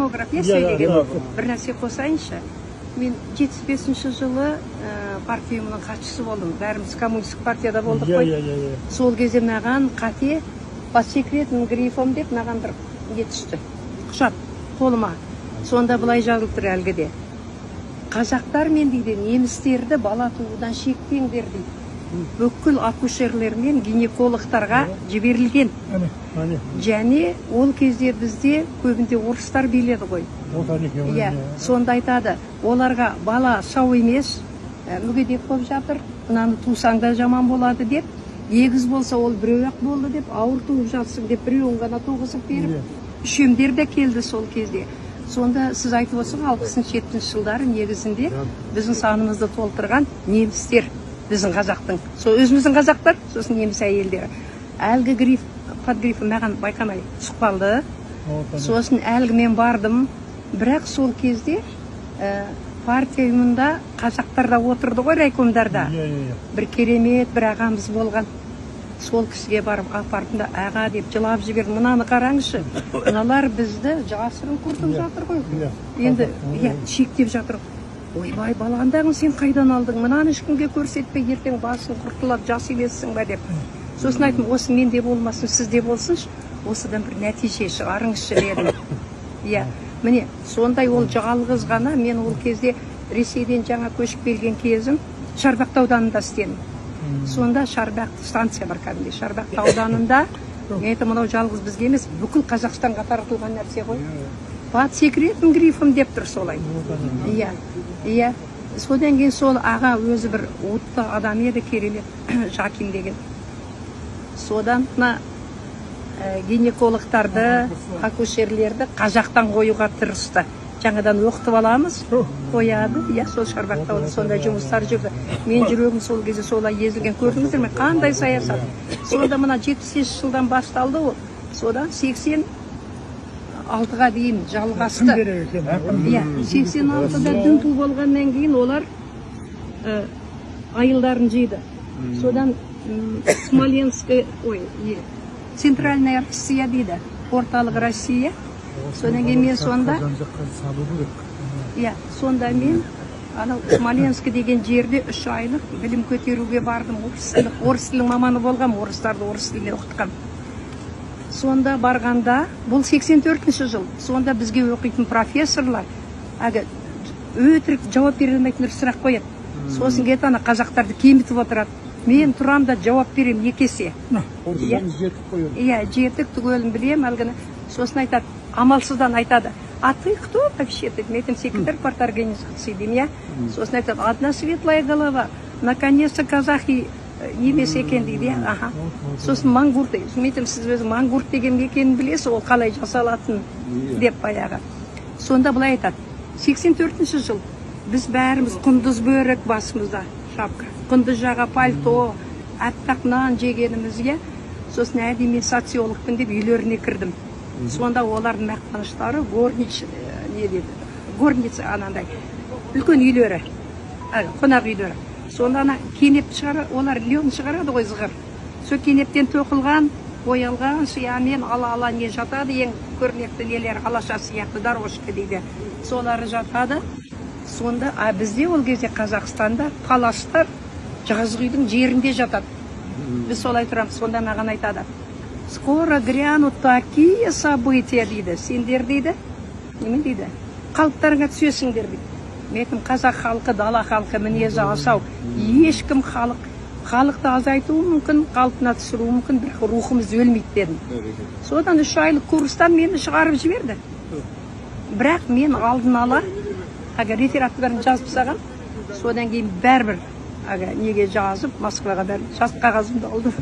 Демограф, иә, Иә, сөйлеген. иә. Бір нәрсе қосайыншы. Мен 75-жылы партия ұйымының хатшысы болдым. Бәріміз коммунистік партияда болдық қой. иә иә иә Сол кезде маған қате, под секретным грифом деп, маған бір не түсті, құжат қолыма. Сонда былай жазылып тұр әлгіде: «Қазақтар мен, – дейді, – немістерді бала туудан шектеңдер», – дейді. Бүкіл акушерлер мен гинекологтарға жіберілген. Әне, әне. Және ол кезде бізде көбінде орыстар биледі ғой. Вот әнекей. Иә, сонда айтады оларға: бала сау емес, мүгедек болып жатыр, мынаны тусаң да жаман болады деп, егіз болса, ол біреу ақ болды деп, ауыр туып жатсың деп, біреуін ғана туғызып беріп, үшемдер де келді сол кезде. Сонда сіз айтып отырсыз ғой, 60-70 жылдары негізінде біздің санымызды толтырған немістер, біздің қазақтың, сол өзіміздің қазақтар, сосын неміс әйелдері. Әлгі гриф, под грифом маған байқамай түсіп қалды. Сосын әлгі мен бардым, бірақ сол кезде партия ұйымында қазақтар да отырды ғой, райкомдарда. иә иә иә Бір керемет бір ағамыз болған. Сол кісіге барып апардым да, «Аға», – деп жылап жібердім, «мынаны қараңызшы, мыналар бізді жасырын құртып жатыр ғой енді, иә, шектеп жатыр». «Ойбай, баландағын сен қайдан алдың? Мынаны ешкімге көрсетпе, ертең басың құртылады, жас емессің ба?» – деп. Сосын айттым: «Осы менде болмасын, сізде болсыншы, осыдан бір нәтиже шығарыңызшы», – дедім. Иә, міне, сондай. Ол жалғыз ғана мен ол кезде Ресейден жаңа көшіп келген кезім, Шарбақты ауданында істедім. Сонда Шарбақты станция бар кәдімгідей Шарбақты ауданында. Мен айтамын, мынау жалғыз бізге емес, бүкіл Қазақстанға таратылған нәрсе ғой, под секретным грифом деп тұр солай. Иә, содан кейін сол аға өзі бір отты адам еді, керемет, Жакин деген. Содан мына гинекологтарды, акушерлерді қазақтан қоюға тырысты. Жаңадан оқытып аламыз, қояды, иә. Сол Шарбақты сондай жұмыстар жүрді. Мен жүрегім сол кезде солай езілген. Көрдіңіздер ме, қандай саясат? Сонда мына 75-жылдан басталды ол, содан 86-ға дейін жалғасты. Керек екен. Иә, 86-да дүмпу болғаннан кейін олар айылдарын жиды. Содан Смоленск, ой, не, Центральная Россия дейді, орталық Россия. Содан кейін мен сонда Жан жаққа салу керек. Иә, сонда мен анау Смоленск деген жерде 3 айлық білім көтеруге бардым. Орыс тілі, орыс тілінің маманы болғам, орыстарды орыс тіліне оқытқам. Сонда барғанда, бұл 84 жыл, сонда бізге оқитын профессорлар әлгі өтірік жауап бере алмайтын бір сұрақ қояды. Сосын кетіп ана қазақтарды кемітіп отырады. Мен тұрам да жауап беремін екі есе. Орысшаңыз жетік қой енді. Иә, жетік, түгелін білемін әлгіні. Сосын айтады, амалсыздан айтады: «А ты кто вообще?» – дейді. Мен айтамын: «Секретарь парторганизации», – деймін, иә. Сосын айтады: «Одна светлая голова, наконец то казахи емес екен», – дейді, иә. Аха, сосын мангурт. Мен айтамын: «Сіз өзі мангурт деген не екенін білесіз, ол қалай жасалатынын», – деп баяғы. Сонда былай айтады: 84 жыл, біз бәріміз құндыз бөрік, басымызда шапка, құндыз жаға пальто, аппақ нан жегенімізге. Сосын әдейі мен социологпын деп үйлеріне кірдім. Сонда олардың мақтаныштары не деді, горница, анандай үлкен үйлері, қонақ үйлері. Сонда ана кенеп шығара, олар лен шығарады ғой, зығыр. Сол кенептен тоқылған, боялған сиямен ала ала не жатады, ең көрнекті нелер, алаша сияқты, дорожка дейді, солары жатады сонда. А бізде ол кезде Қазақстанда паластар жазғы үйдің жерінде жатады, біз солай тұрамыз. Сонда маған айтады: «Скоро грянут такие события, – дейді, – сендер, – дейді, – неме, – дейді, – қалыптарыңа түсесіңдер», – дейді. Мен айттым: «Қазақ халқы дала халқы, мінезі асау. Ешкім халық халықты азайтуы мүмкін, қалпына түсіруі мүмкін, бірақ рухымыз өлмейді», – дедім. Содан 3 айлық курстан мені шығарып жіберді. Бірақ мен алдын ала әлгі рефератты бәрін жазып тастағанмын. Содан кейін бәрібір әлгі неге жазып, Москваға бәрін жазып, қағазымды алдым.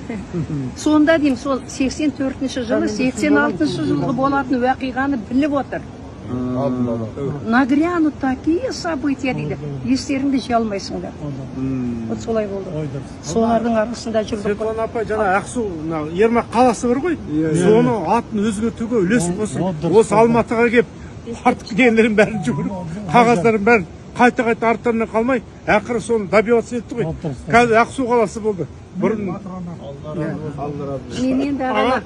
Сонда деймін, сол 84 жылы, 86 жылғы болатын уақиғаны біліп отыр. Алдын ала. «Нагрянут такие события, – дейді, – естеріңді жия алмайсыңдар». Вот солай болды. Ой, дұрыс. Солардың арасында жүрдік қой. Светлана апай, жаңа Ақсу, мына Ермак қаласы бар ғой, соны атын өзгертуге үлес қосып, О, дұрыс. осы Алматыға келіп, артық нелерін бәрін жүгіріп, қағаздарын бәрін қайта қайта арттарынан қалмай, ақыры соны добиваться етті ғой. О, дұрыс. Қазір Ақсу қаласы болды. Бұрын Алла разы болсын. Мен енді, ағалар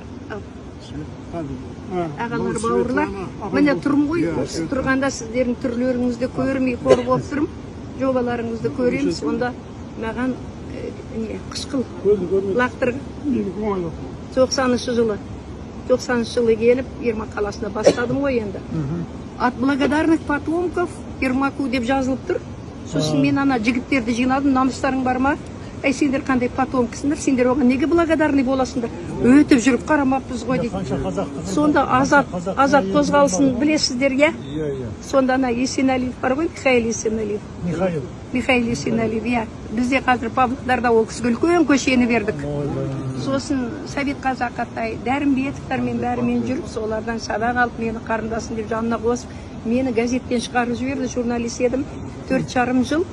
Ағалар, бауырлар, міне тұрмын ғой. Осы тұрғанда сіздердің түрлеріңізді көрмей қор болып тұрмын. Жобаларыңызды көремін. Сонда маған не қышқыл лақтырған. 90-жылы, 90-жылы келіп, Ермак қаласында бастадым ғой енді. «От благодарных потомков Ермаку» деп жазылып тұр. Сосын мен ана жігіттерді жинадым: «Намыстарың бар ма? Әй, сендер қандай потомкісіңдер? Сендер оған неге благодарный боласыңдар? Өтіп жүріп қарамаппыз ғой», – дейді. Қанша қазақты Сонда азат қазақ азат әйелі қозғалысын бар. білесіздер, иә? Иә. Сонда ана Есенәлиев бар ғой, Михаил Есенәлиев. Михаил. Михаил Есенәлиев, иә. Бізде қазір Павлодарда ол кісіге үлкен көшені бердік. Сосын Совет Қазақатай, Дәрімбетовтармен, бәрімен жүріп, солардан сабақ алып, мені қарындасым деп жанына қосып, мені газеттен шығарып жіберді. Журналист едім. 4,5 жыл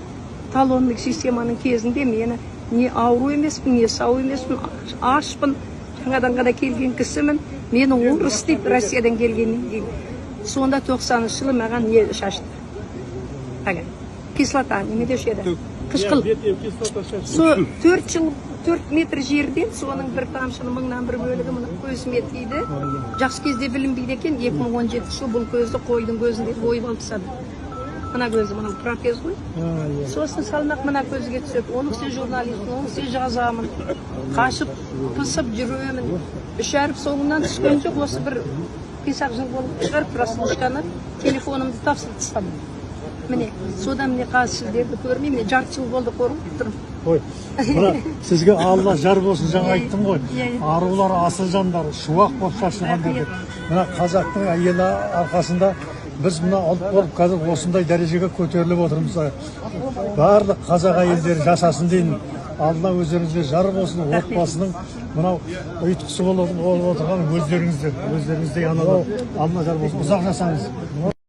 талонный системаның кезінде мені, не ауру емеспін, не сау емеспін, ашпын, жаңадан ғана келген кісімін, мені орыс дейді Россиядан келгеннен кейін. Сонда 90-жылы маған не шашты, әлгі кислота, неме деуші еді, қышқыл. Со 4 жыл 4 метр жерден соның бір тамшының мыңнан бір бөлігі мына көзіме тиді. Жақсы кезде білінбейді екен. 2017 жылы бұл көзді қойдың көзіндей ойып алып тастады. Мына көзі, мынау протез ғой. Сосын салмақ мына көзге түседі. Оның үстіне журналистпін, оның үстіне жазамын, қашып пысып жүремін. Үш әріп соңынан түскен жоқ. Осы бір 5-ақ жыл болып шығар, прослушканы, телефонымды тапсырып тастадым. Міне, содан, міне, қазір сіздерді көрмей, міне, жарты жыл болды, қорқып тұрмын. Ой, мына сізге Алла жар болсын, жаңа айттым ғой. Иә. Арулар асыл жандар, шуақ болып шашылғандар деп. Мына қазақтың әйелі арқасында біз мына ұлт болып қазір осындай дәрежеге көтеріліп отырмыз. Барлық қазақ әйелдері жасасын деймін. Алла өздеріңізге жар болсын, отбасының мынау ұйытқысы болып отырған өздеріңіздер, өздеріңіздей аналар. Алла жар болсын, ұзақ жасаңыз.